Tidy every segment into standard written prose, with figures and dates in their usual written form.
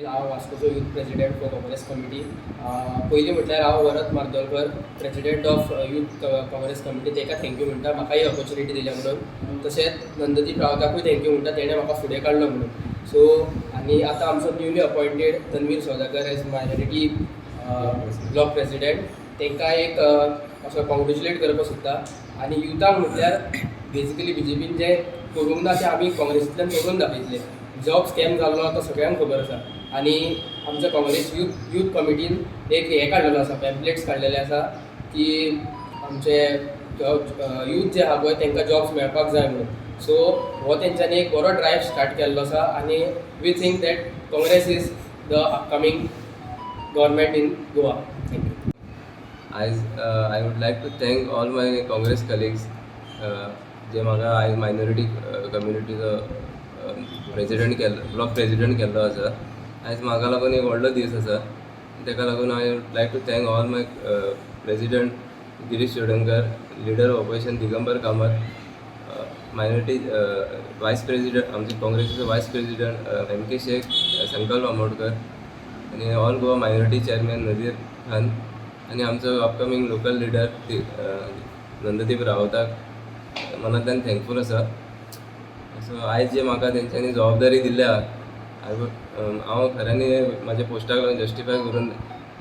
हांव वास्कोचो youth president for Congress committee. पयलीं म्हटल्यार हांव वरद मार्दोलकर, president of Youth Congress Committee, ताका thank you म्हणटा, म्हाका ही ऑपॉर्च्युनिटी दिल्या म्हणून. तशेंच नंददीप रावताकूय thank you म्हणटा, तेणें म्हाका फुडें काडलो म्हणून. सो आनी आतां आमचो newly appointed Tanveer Saudagar as minority block president, तांकां एक असो कॉंग्रेच्युलेट करपाक सोदता. आनी युथाक म्हटल्यार बेजिकली बीजेपीन जें करूंक ना तें आमी काँग्रेसींतल्यान करून दाखयतले. जॉब स्कॅम जाल्लो तो सगळ्यांक खबर आसा. आनी आमच्या काँग्रेस यूथ कमिटीन एक हें काडलेलो आसा, पॅम्पलेट्स काडलेले आसा की आमचे यूथ जे आहा पळय, तांकां जॉब्स मेळपाक जाय म्हणून. सो हो तेंच्यांनी एक बरो ड्रायव स्टार्ट केल्लो आसा आनी we think that Congress is the upcoming government in Goa. Thank you. आयज I would like to thank all my Congress colleagues जे म्हाका आयज मायनॉरिटी कम्युनिटीचो प्रेजिडेंट केल्लो, ब्लॉक प्रेजिडेंट केल्लो आसा. आयज म्हाका लागून एक व्हडलो दीस आसा. ताका लागून I would like to thank all my president Girish Chodankar, leader of opposition Digambar Kamat, minority vice president, आमचे काँग्रेसीचो vice president M K Shaikh, Sankalp Amodkar आनी all Goa minority chairman Nazir Khan आनी आमचो अपकमींग लोकल लिडर नंददीप रावताक मनांतल्यान थँकफूल आसा. सो आयज जे म्हाका तेंच्यांनी जबाबदारी दिल्या, I would हांव खऱ्यांनी म्हाज्या पोस्टाक लागून जस्टिफाय करून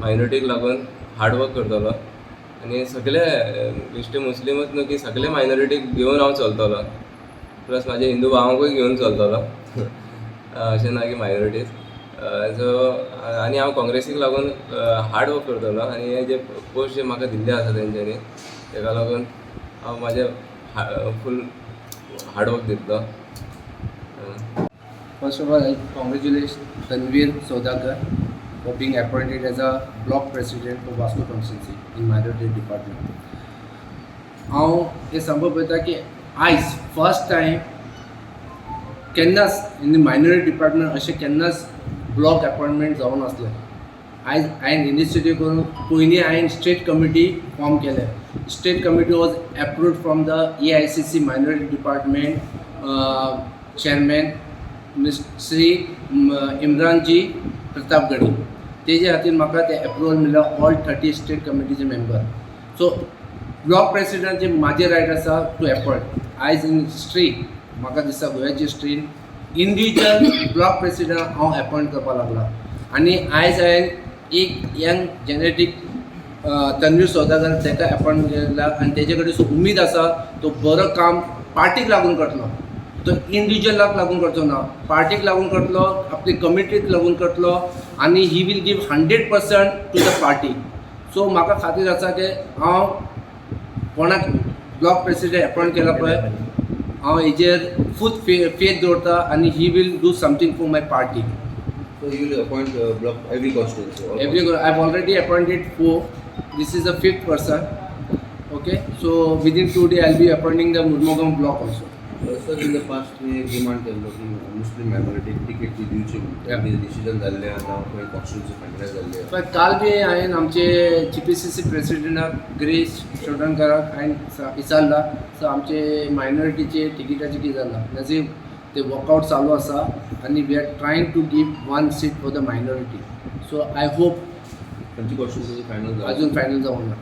मायनॉरिटीक लागून हार्ड वर्क करतलो आनी सगळे बेश्टे मुस्लिमूच न्हू की सगळे मायनॉरिटीक घेवन हांव चलतलो, प्लस म्हाजे हिंदू भावांकूय घेवन चलतलो, अशें ना की मायनॉरिटीज. सो आनी हांव काँग्रेसीक लागून हार्ड वर्क करतलो आनी हे जे पोस्ट जे म्हाका दिल्ले आसा तेंच्यांनी, तेका लागून हांव म्हाजें फूल हार्ड वर्क दितलो. First of all, I congratulate Tanveer Saudagar for being appointed as a block president for Vasco constituency in minority department. हांव हें सांगपाक पळयता की आयज फर्स्ट टायम केन्नाच इन मायनॉरिटी डिपार्टमेंट अशें केन्नाच ब्लॉक अपॉयंटमेंट जावं नासलें. आयज हांवें इनिशिएटीव करून पयलीं हांवें स्टेट कमिटी फॉर्म केले. State committee was approved from the AICC minority department chairman Miss Shri इम्रानजी प्रतापगडी. तेजे खातीर म्हाका ते एप्रुवल मेळ्ळा, ऑल 30 स्टेट कमिटीचे मेंबर. सो ब्लॉक प्रेसिडेंटाचे म्हाजे रायट आसा टू एपॉयंट. आयज इन हिस्ट्री, म्हाका दिसता, गोव्याची हिस्ट्रीन इंडिविज्युअल ब्लॉक प्रेसिडेंट हांव एपॉयंट करपाक लागला. आनी आयज हांवें एक यंग जेनेटीक तन्वीर सौदागर ताका एपॉयंट केला आनी तेजे कडेन उमेद आसा, तो बरो काम पार्टीक लागून करतलो. तो इंडिविज्युअलाक लागून करचो ना, पार्टीक लागून करतलो, आपली कमिटीक लागून करतलो आनी he will give 100% to the party. So म्हाका खातीर आसा की हांव कोणाक ब्लॉक प्रेसिडेंट एपॉयंट केला पळय, हांव हेजेर फूल फेथ दवरता आनी he will do something for my party. So you will appoint block every constituency? All Every I've already appointed four. This is the fifth person. Okay, so within 2 days I'll be appointing the Mormugao block also. Sir, in the past तुवें एक demand केल्लो की मुस्लीम मायनॉरिटीक ticket ती दिवची म्हणून. Decision जाल्लें आतां, खंय कॉन्स्टिट्युन्सी फायनलायज जाल्ली? पण काल बी हांवें आमचे जीपीसीसी प्रेसिडेंटाक गिरीश चोडणकाराक हांवें विचारला, सो आमचे मायनॉरिटीचे तिकीटाचे कितें जाला? नजीब ते वर्कआउट चालू आसा आनी we are trying to give one seat for the minority. So I hope. खंयची कॉन्स्टिट्युन्सी फायनल जाला? अजून फायनल जावंक ना.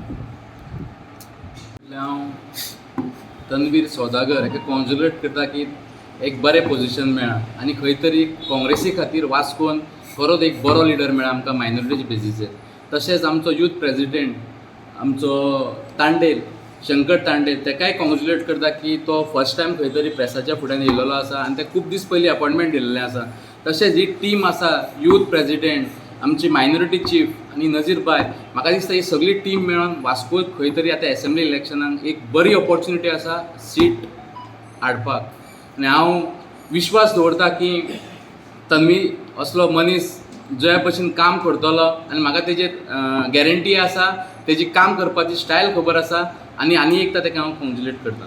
हांव तन्वीर सौदागर हेका कॉंग्रेच्युलेट करता की एक बरें पोझिशन मेळ्ळां आनी खंय तरी काँग्रेसी खातीर वास्कोन खरोच एक बरो लिडर मेळ्ळा आमकां मायनॉरिटीच्या बेजीचेर. तशेंच आमचो यूथ प्रेजिडेंट आमचो तांडेल, शंकर तांडेल, तेकाय कॉंग्रेच्युलेट करता की तो फर्स्ट टायम खंय तरी प्रेसाच्या फुड्यान येयलेलो आसा आनी ते खूब दीस पयलीं अपॉयंटमेंट दिल्लें आसा. तशेंच ही टीम आसा, यूथ प्रेजिडेंट, आमची मायनॉरिटी चीफ आनी नजीर बाय, म्हाका दिसता ही सगळी टीम मेळोन वास्को खंय तरी आतां एसेंब्ली इलेक्शनाक एक बरी ऑपॉर्च्युनिटी आसा सीट हाडपाक. आनी हांव विश्वास दवरता की तन्वी असलो मनीस ज्या भशेन काम करतलो आनी म्हाका तेजेर गॅरंटी आसा, तेजी काम करपाची स्टायल खबर आसा आनी आनी एकदां तेका हांव कॉंग्रेच्युलेट करता.